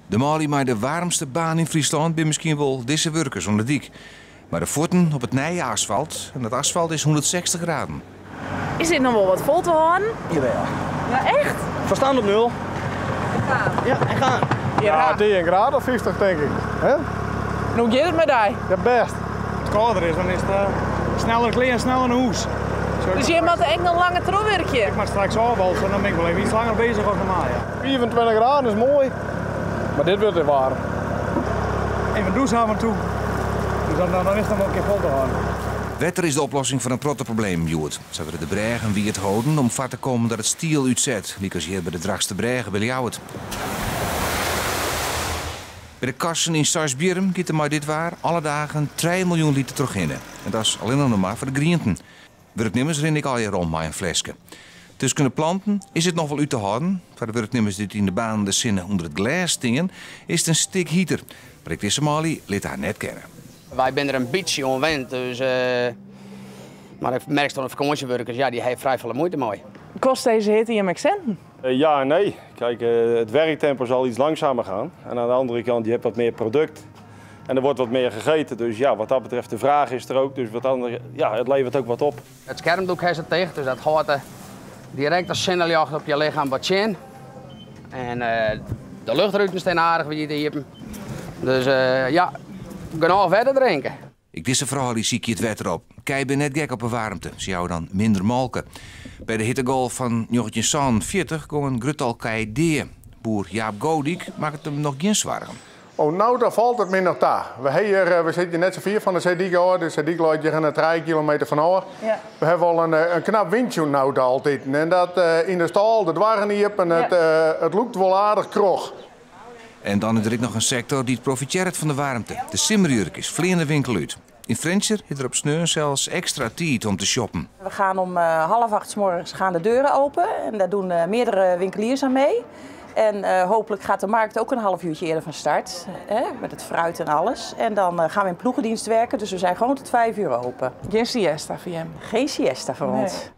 De manlju mei de waarmste baan yn Fryslân binne miskien wol dizze wurkers oan de dyk. Mei de fuotten op it nije asfalt en dat asfalt is 160 graden. Is dit noch wol wat fol te hâlden? Jawel. Ja, echt? Ferstân op nul. Ja, en gaan. Ja, het is in graad of 50, denk ik. Hè? En hoe giet it mei dy? Ja, bêst. As it kâlder is, dan is it sneller klear en sneller nei hûs. Dus jim moatte ek noch langer trochwurkje? Ik moat straks ôfwalse, dan bin ik wol even iets langer bezich as normaal, ja. 25 graden is moai, mar dit wurdt wer waarm. Even dûse af en toe, dus dan is it noch wol in kear fol te hâlden. Wetter is de oplossing foar in protte problemen hjoed. Sa wurde de brêgen wiet holden om foar te kommen dat it stiel útset, lykas hjir by de Drachtsterbrêge by Ljouwert. By de kassen yn Seisbierrum giet der mei dit waar alle dagen trije miljoen liter trochhinne. En dat is allinnich noch mar foar de grienten. Wurknimmers rinne ek allegear om mei in fleske. Tusken de planten is it noch wol út te hâlden. Foar de wurknimmers dy't yn de baarnende sinne ûnder it glês stean, is it in stik hiter. Mar ek dizze manlju litte har net kenne. Wy binne der in bytsje oan wend, dus, mar ik merk oan de fakânsjewurkers, ja, dy hawwe frij folle muoite mei. Kost dizze hitte jim ek sinten? Ja en nee. Kijk, het werktempo zal iets langzamer gaan. En aan de andere kant, je hebt wat meer product. En er wordt wat meer gegeten. Dus ja, wat dat betreft, de vraag is er ook. Dus wat andere, ja, het levert ook wat op. It skermdoek hat se ticht, dus dat hâldt direkt de sinneljocht op je lichem wat tsjin. En de luchtruten stean aardich wiid iepen. Dus ja, genôch wetter drinke. Ek dizze froulju sykje it wetter op. Kij binne net gek op 'e waarmte, se jouwe dan minder molke. By de hittegolf fan 1947 gong in grut tal kij dea. Boer Jaap Godik makket him noch gjin soargen. Oh, no, dan falt it my noch ta. We ha hjir, we sitte hjir net sa fier fan de seedyk ôf. De seedyk leit hjir in 3 kilometer fan ôf. We hawwe wol in knap wyntsje no altiten. En dat yn de stâl, de doarren iepen, it lûkt wol aardich kroch. En dan is der ek noch in sektor dy't profitearret fan de waarmte. De simmerjurkjes fleane de winkel út. Yn Frjentsjer is der op sneon sels ekstra tiid om te shoppen. We gaan om 7.30 's morgens gaan de deuren open en daar doen meerdere winkeliers aan mee. En hopelijk gaat de markt ook een half uurtje eerder van start, hè, met het fruit en alles. En dan gaan we in ploegendienst werken, dus we zijn gewoon tot 5 uur open. Geen siesta voor hem? Geen siesta voor Nee. ons.